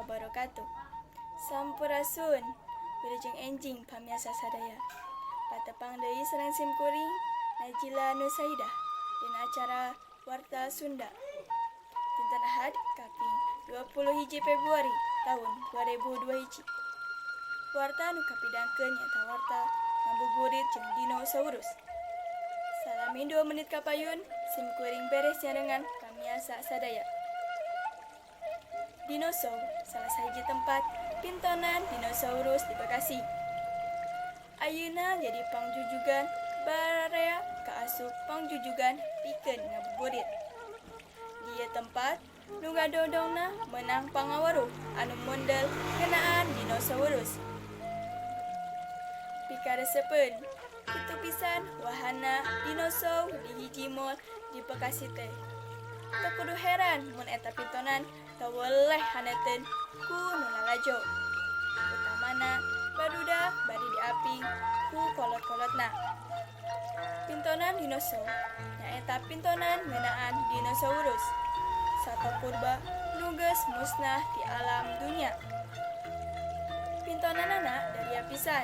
Wabarakatuh. Sampurasun. Wilujeng enjing pamiarsa sadaya. Patepang deui sareng sim kuring Najila Nusaidah dina acara Warta Sunda. Dinten Ahad kaping 20 hiji Februari tahun 2021. Warta nu kapidangkeun nyaeta warta ngabuburit jeung dinosaurus. Salami 2 menit kapayun, sim kuring beres nyarengan pamiarsa sadaya. Dinosaur, salah sahiji tempat pintonan dinosaurus di Bekasi. Ayeuna jadi pangjujugan bararea kaasup pangjujugan pikeun ngabuburit. Di ieu tempat nu ngadodongna meunang pangaweruh anu mondel ngeunaan dinosaurus. Pikaresepeun, kitu pisan wahana dinosaur di hiji mall di Bekasi teh. Teu kudu heran mun eta pintonan teu weleh haneuteun ku nu lalajo. Utamana barudak bari diaping ku kolot-kolotna. Pintonan dinosaur nyaeta pintonan ngeunaan dinosaurus, sato purba nu geus musnah ti alam dunya. Pintonanana daria pisan.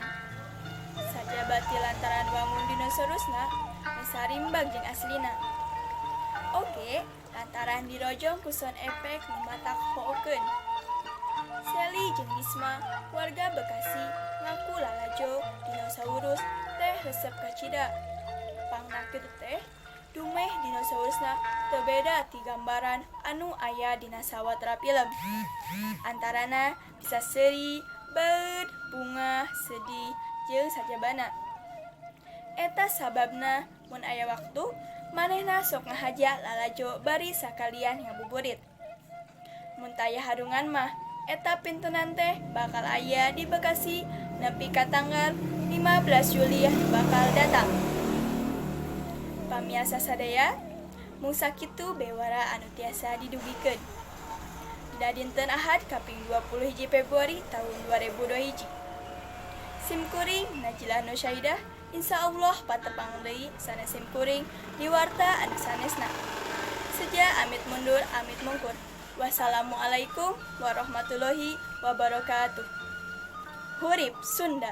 Sajaba ti lantaran wangun dinosaurusna nu sarimbag jeung aslina. Oge lantaran dirojong ku sound effect nu matak hookeun. Sally jeung Bisma, warga Bekasi, ngaku lalajo dinosaurus teh resep kacida. Pangna kitu teh dumeh dinosaurusna teu beda ti gambaran anu aya dina sawatara pilem. Antarana bisa seuri, baeud, bungah, sedih, jeung sajabana. Eta sababna mun aya waktu manehna sok ngahaja lalajo bari sakalian ngabuburit. Mun taya harungan mah eta pintonan teh bakal aya di Bekasi nepi ka tanggal 15 Juli anu bakal datang. Pamiarsa sadaya, mung sakitu bewara anu tiasa didugikeun. Dina dinten Ahad kaping 20 hiji Februari tahun 2021. Sim kuring Najila Nusyaidah, insyaallah patepang deui sanes sim kuring di warta anu sanesna. Seja amit mundur, amit mungkur. Wassalamualaikum warahmatullahi wabarakatuh. Hurip Sunda.